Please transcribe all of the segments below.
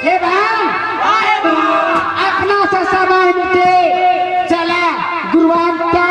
हे भाई, अपना से समय बीते चला गुरुवान का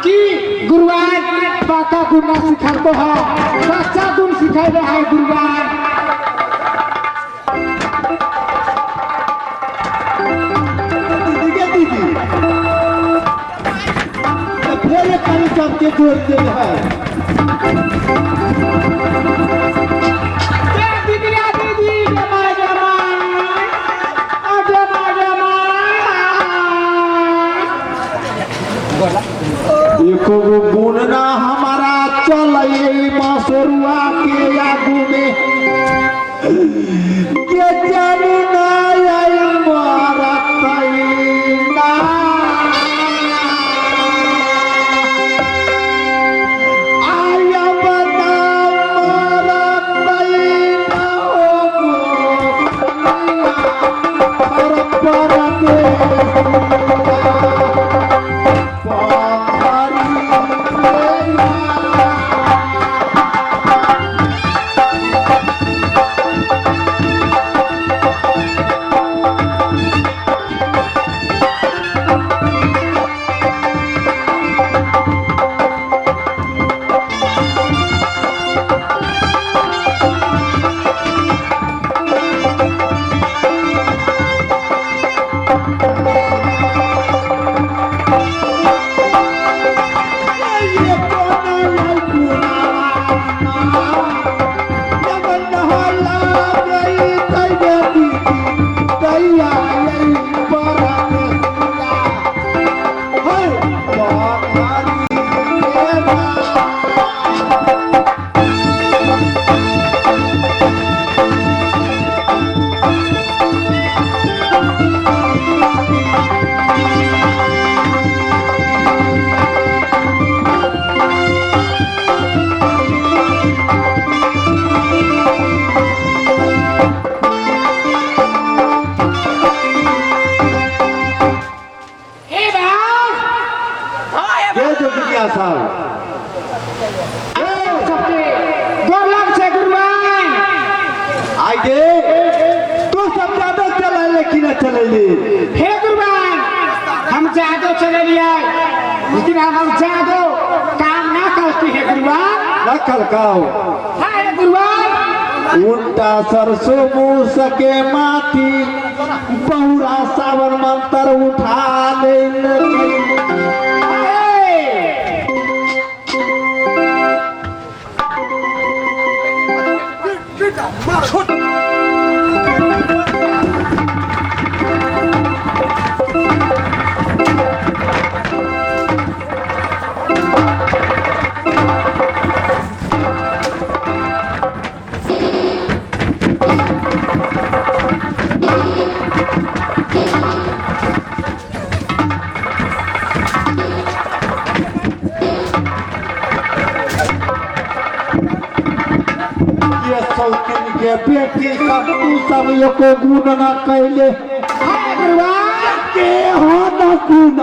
कि गुरुवान पाका गुण ना सिखाबो है, सच्चा गुण सिखाबो है गुरुवान। दीदी के दीदी तो फिर एक कार्यक्रम के जोड़ दे है। ए दीदी आ दीदी, जमा जमा आ जमा जमा। एको गो गुण ना हमारा चले मसरुआ के आगू में के जानू ना आई मरतई ना। आया बना मरतई ना हो गोपिया, पर हे भाई, ये जो दुनिया साहब सबके गोलक से गुरुवान। आगे तू सब ज्यादा चले कि ना चले? हे गुरुवान, हम जादू चले लिया, लेकिन हम जादू काम ना करती है गुरुवान। ना खलकाओ। हाँ हे गुरुवान। उल्टा सरसों मुँह सके माटी बहुरा सावन मंत्र उठा ले। हे। ये सौतीन के बेटी सब तू सब एको गुण ना कैले। हे गुरुवान। के हो न गुण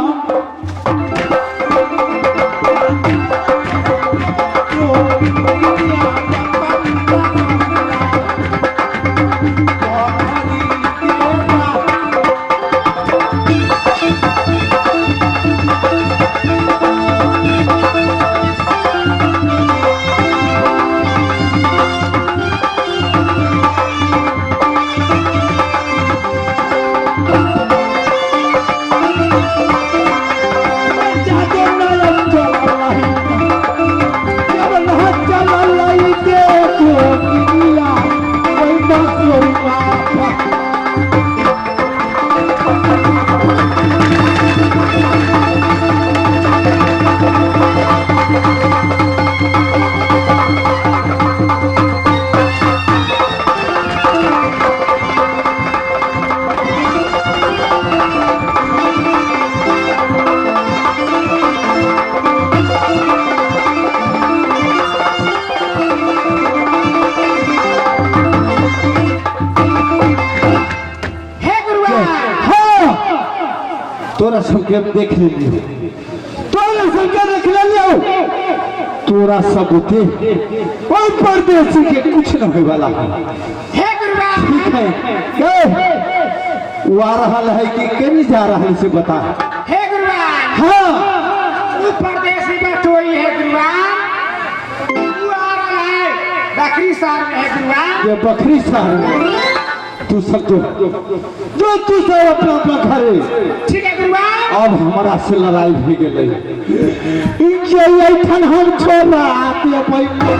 हे गुरुवान। हाँ, तोरा सबके हम देख लेलियो, तोरा सबके देख लेलियो, तोरा सब होते ओइ परदेसी के कुछ न होए वाला है। हे गुरुवान। है के वो आ रहल है कि केनी जा रहल से बता। हे गुरुवान। हाँ। वो परदेसी बटोई है गुरुवान, वो आ रहा है बकरी सार में है गुरुवान। ये बकरी साहब तू सब जो जो तू सब अपना अपना घरे। ठीक है गुरुवान। अब हमारा से लड़ाई भी गेलै जे एठन हम छोड़ा आते पहिले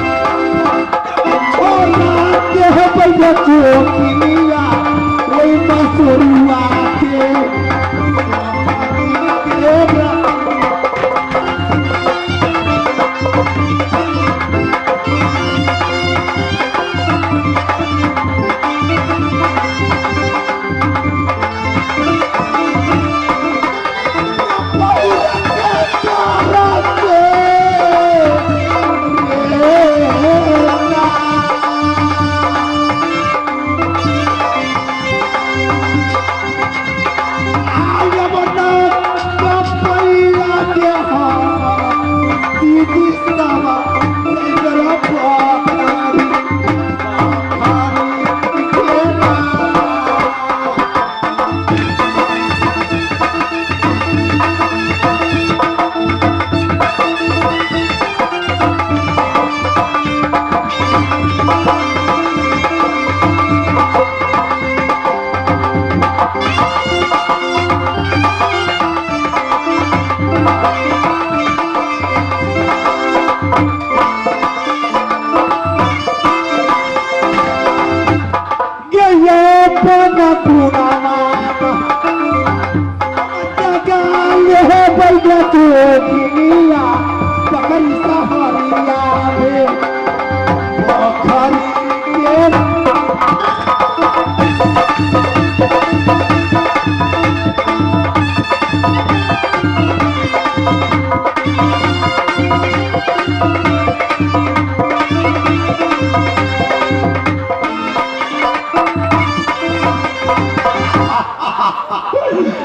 छोड़ा के है पहिले चोकिनिया ओइ मसुरुआ के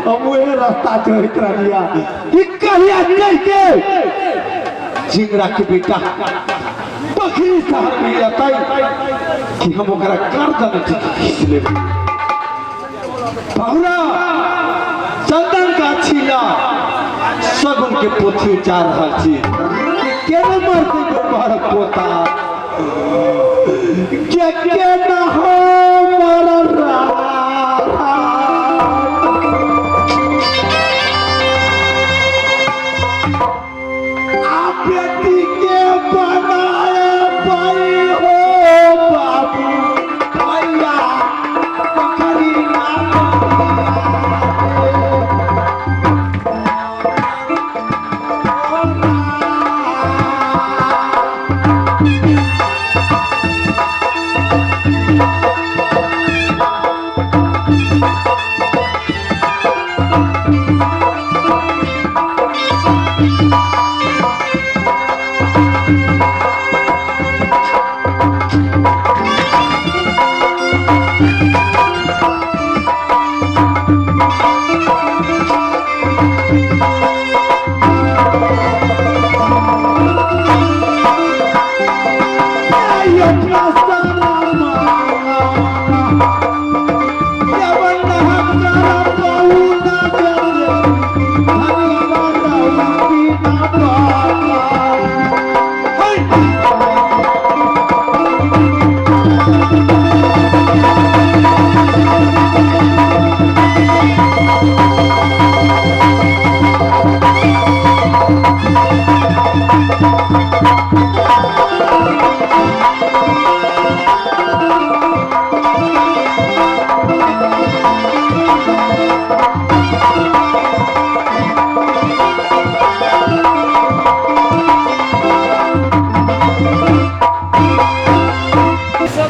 हम वही रास्ता चढ़ रहिया कि कहिया चढ़ के चिंगरा के बेटा बकरी शहर में अतई कि हम ओकरा गर्दन खींच लेब। बहुरा चंदन गाछी ला सगुन के पोथी उचार रहल छी कि केना मरतै गोबर पोता के केना हमर राधा। आ बेटी के बनाए पई हो बाबू भैया बकरी ना।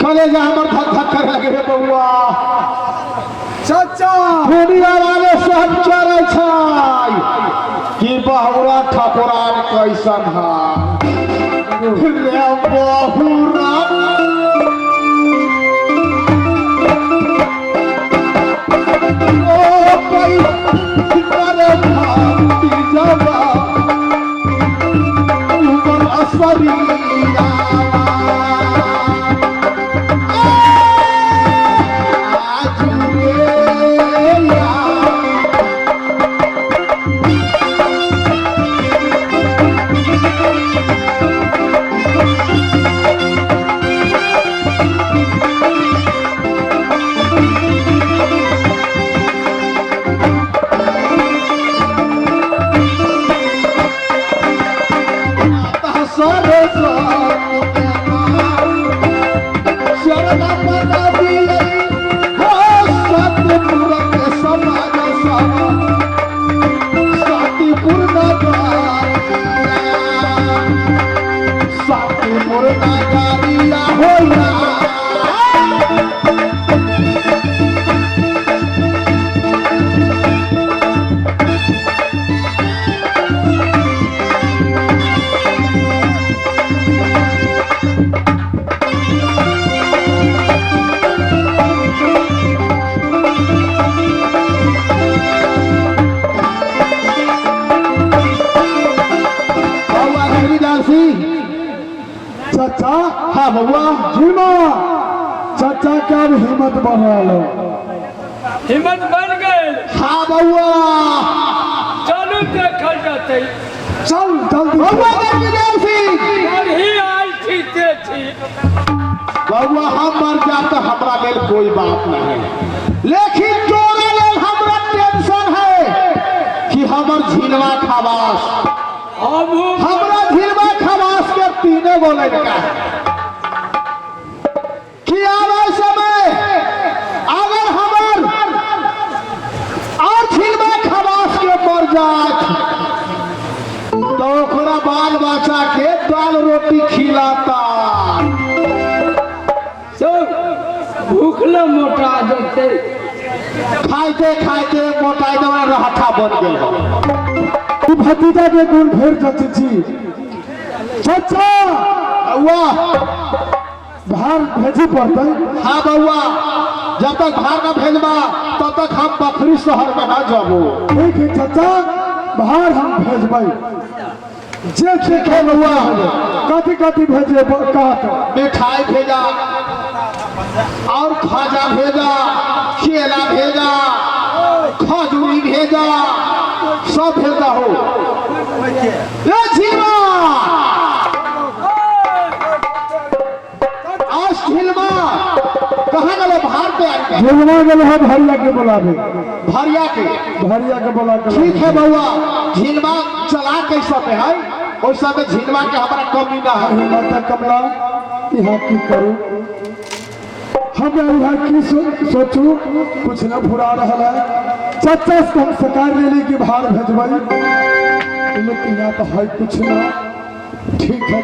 कलेजा हमर धक धक करे लगे रे बउआ। चाचा दुनिया वाले सब चले छै कि बहुरा ठकुरान कैसन है रे बहुरा। ओ पई करे भाती जवा उमर असरिया। हाँ बबुआ। जीमा चाचा के अब हिम्मत बढ़ रहा है। हिम्मत बढ़ गई। हाँ बबुआ चलू देखल जतै। चल जल्दी। बबुआ गर्मी सिंह ही आयल छी ते छी। बबुआ हम मर जा तो हमरा लेल कोई बात नहीं, लेकिन तोरा लेल हमरा टेंशन है कि हमर झिलवा खवास, हमरा झिलवा खवास के तीने गो लड़का है कि आवे समय अगर हमर और झिलवा खवास के मर जात तो ओकरा बाल बच्चा के दाल रोटी खिलाता। सब भूखले मोटा जतै। खाइते खाइते मोटाई दवा रहथा बन गेल। ई भतीजा के गुण फेर जचै छी। चाचा बउआ भार भेजी पड़तै। हाँ बउआ, जब तक भार न भेजबा तब तक हम बकरी शहर में न जाबो। ठीक है चाचा, भार हम भेजबै। जे ठीक है बउआ। कथी कथी भेजे कहत? मिठाई भेजा और खाजा भेजा, केला भेजा, खजूरी भेजा, सब भेजा हो। ए झिलमा, आज झिलमा कहाँ गलो? भार पे आके झिलमा गेल है भरिया के बुलावे। भरिया के, भरिया के बुला के। ठीक है बउआ, झिलमा चला के समय है, उस समय झिलमा के हमारा कमी ना है। माता कमला यहाँ की करू, हम यहाँ की सोचू, कुछ न फुरा रहा है। चाचा से हम सकार ले ली कि भार भेजबै, लेकिन यहाँ तो है कुछ ना। ठीक है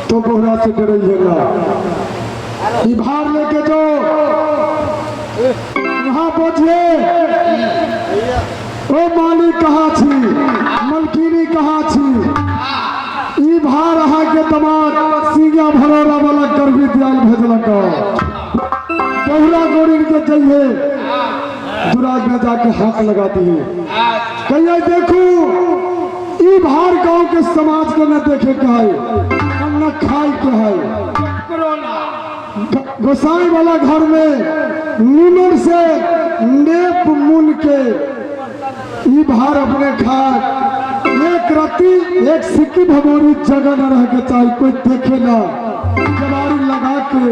तो कोहरा से डरइएगा। ई भार लेके जाओ, यहाँ पहुंचिए। ओ मालिक कहाँ छी, मलकिनी कहाँ छी? ई भार अहाँ के दमाद सिंगा भरोरा वाला गर्भी दयाल भेजलक। बहुरा गोरिन के जाइए दुराग में जाके हाथ लगा दिए, कहिए देखू ई भार गांव के समाज के न देखे के है, न खाए के है। गोसाई वाला घर में नीमन से नेप मुन के ई भार अपने खा, एक रत्ती एक सिक्की भगोरी जगह न रह के चाहे कोई देखे ना, जवारी लगा के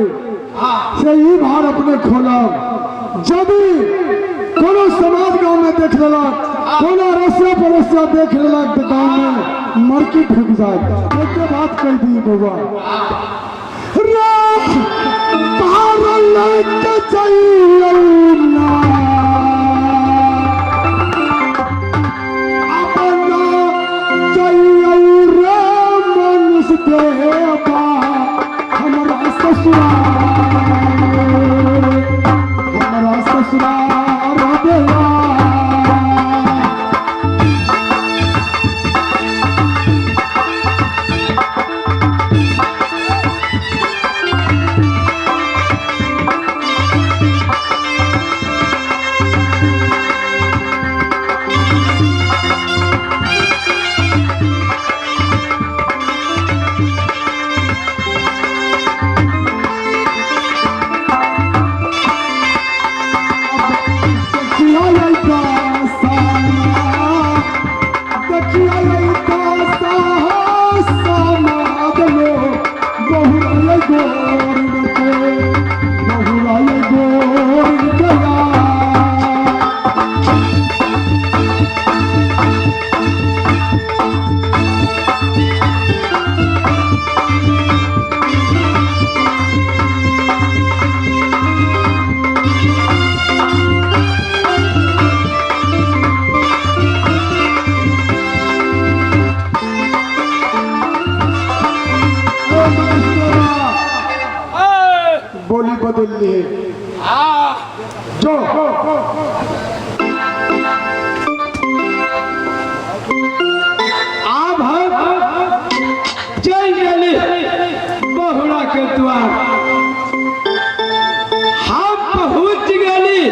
से ई भार अपने खोला। जब कोनो समाज गांव में देख लेलक, कोनो अड़ोसिया पड़ोसिया देख लेलक तो गांव में मरकी ढुक जाए। एक बात कह दी बउआ, रात भार लेके जाइयौ ना, अपना जाइयौ रे मनुष्य देवा हमरा ससुराल, हमरा ससुराल देवा। बदल लिए। जो आब हम चल गेली बहुरा के द्वार। हम पहुँच गेली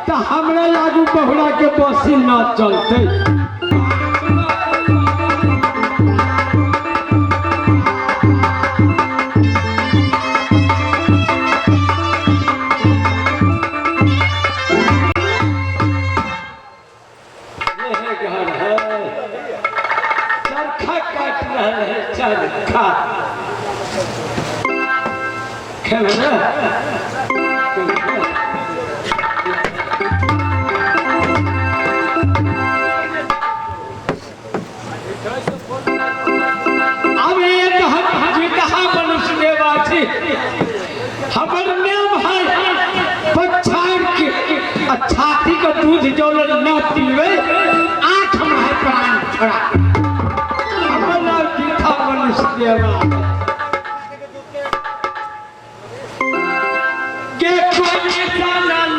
तऽ हमरा आगू बहुरा के बसी न चलते। यह घर है, चरखा काट रहल है, चरखा खेलना। अब ये तो हम जीतहा मनुष्य देवा छी। हमर नेम है पछाड़ के आ छाती के दूध जौलन न पीवे आँख में है प्राण छोड़ा। हमर नाम जीतहा मनुष्य देवा के कोई साला न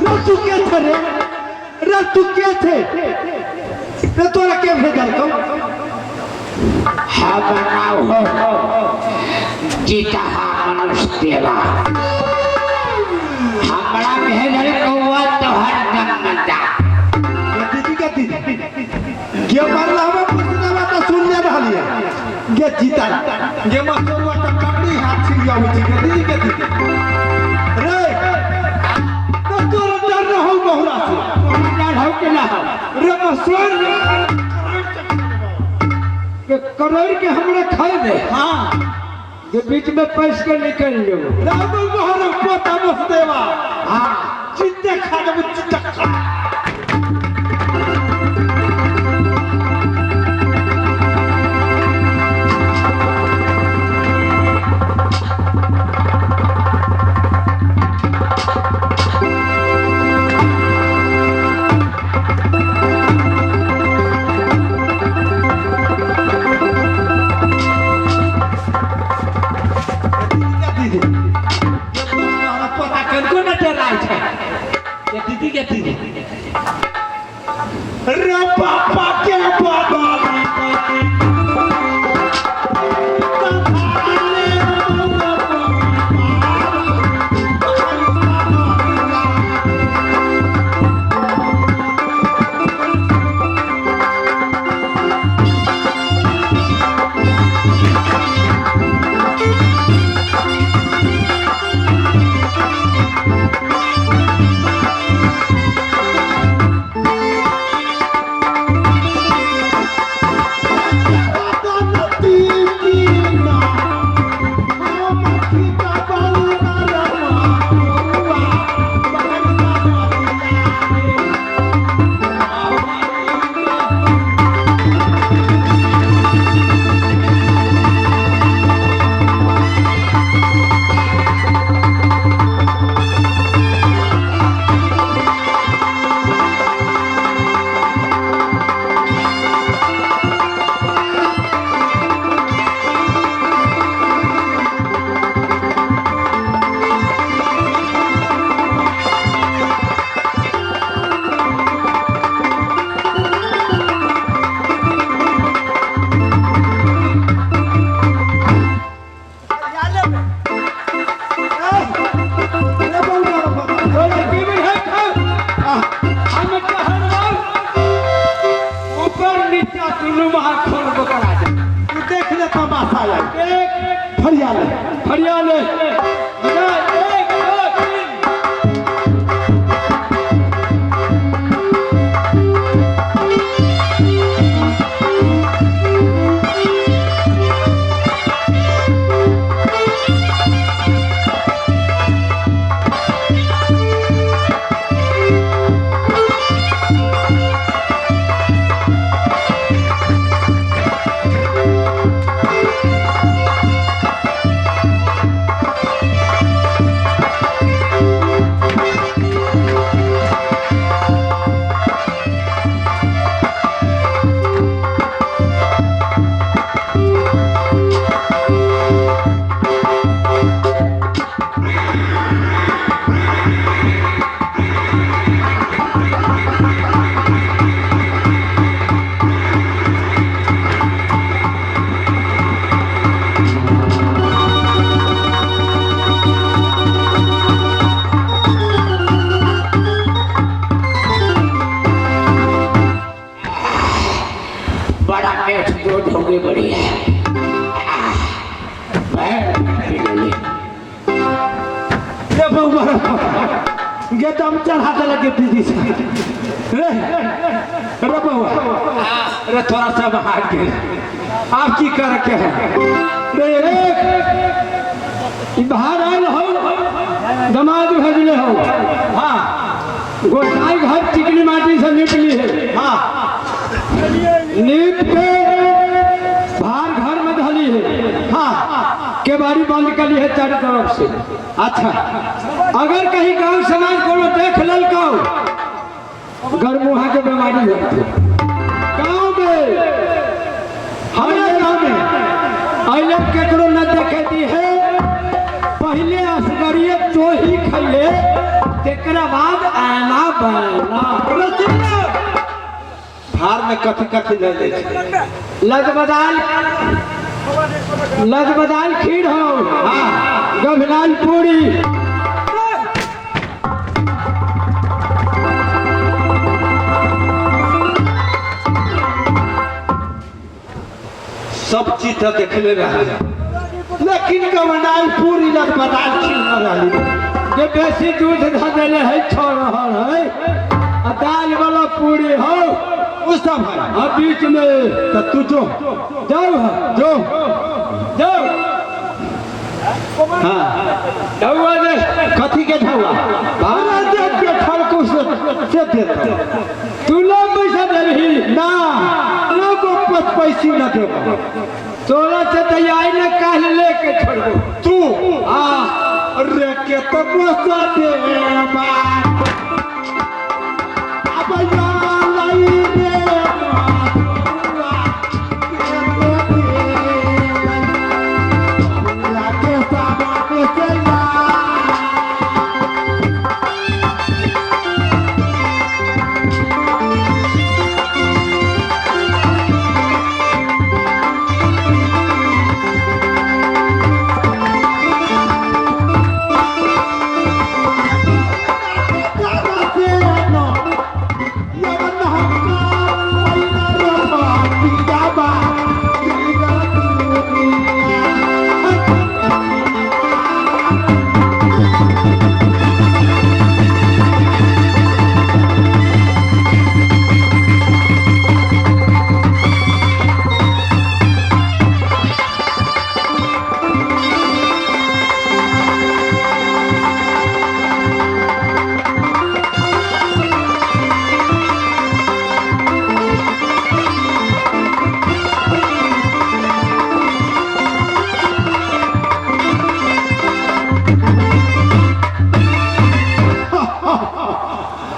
रे तू के थे रे? रे तू के थे रे? तोरा के भेजल कौ? हम नाव हो जीतहा मनुष्य देवा। हमरा भेजल कौआ तोहर दमदा। दीदी के दीदी के मारला हमें पूछना बात सुन ले रहलिए गे जीता गे मसोरवा त कपड़ी हाथ छिड़ जावे छी। दीदी के दीदी रे त तोरा डर रहौ बहुरा से? डर हौ के ना हौ? रे मसोर के करोड़ के हमरा खाई दे। हां जे बीच में पैस के निकल जो राम मोहर पोता मसदेवा। हां चित्ते खा देबो चित्ते खा। दीदी पोता कनको न डराइ छै ये दीदी के दीदी। रे पापा के बाबा ता दुनू महा खोल बकरा जा। तू देख ले तमाशा आई। एक फरिया ले। फरिया ले। 1 2 3। बड़ा पेट दूध हो गई बढ़िया। रे बउआ गे दम चढ़ा देलक गे दीदी से। रे रे बउआ रे थोड़ा सा बाहर गेल। आप की कर के है रे एक ई बाहर आयल हो दमाद भेजले हो। हाँ गोसाई घर चिकनी माटी से नीप ली है। हाँ नीप के बाहर घर में धली है। हाँ केबाड़ी बंद कर ली है चारों तरफ से। अच्छा अगर कहीं गांव समाज को देख ललको गर्मुहा के बीमारी होती गांव में। हमारे गांव में अइलब केकरो न देखे दी है। पहले असगरिए तो ही खैले तेकरा बाद आना बना। भार में कथी कथी ले ले छै? लदबदाल खीर हो। हाँ गभलाल पूरी। सब चीज तो देखले रहल लेकिन गवनाल पूरी लदबदाल खीर न रहली। जे बेसी दूध धऽ देले है छोड़ रहल है आ दाल वाला पूरी हो उ सब है। हाँ बीच में। तो तू जो जाओ है जो जाओ। हाँ ढौआ दे। कथी के ढौआ? अरे देख के ठलकू से देता। तू लो पैसा देबही ना लोगो पाँच पैसी न देबो। तोरा से तैयारी न काल लेके छोड़बो तू। हाँ अरे के तो मोसा देबा। अब या लाई रे मातुआ के तो देला। के सामान से ला।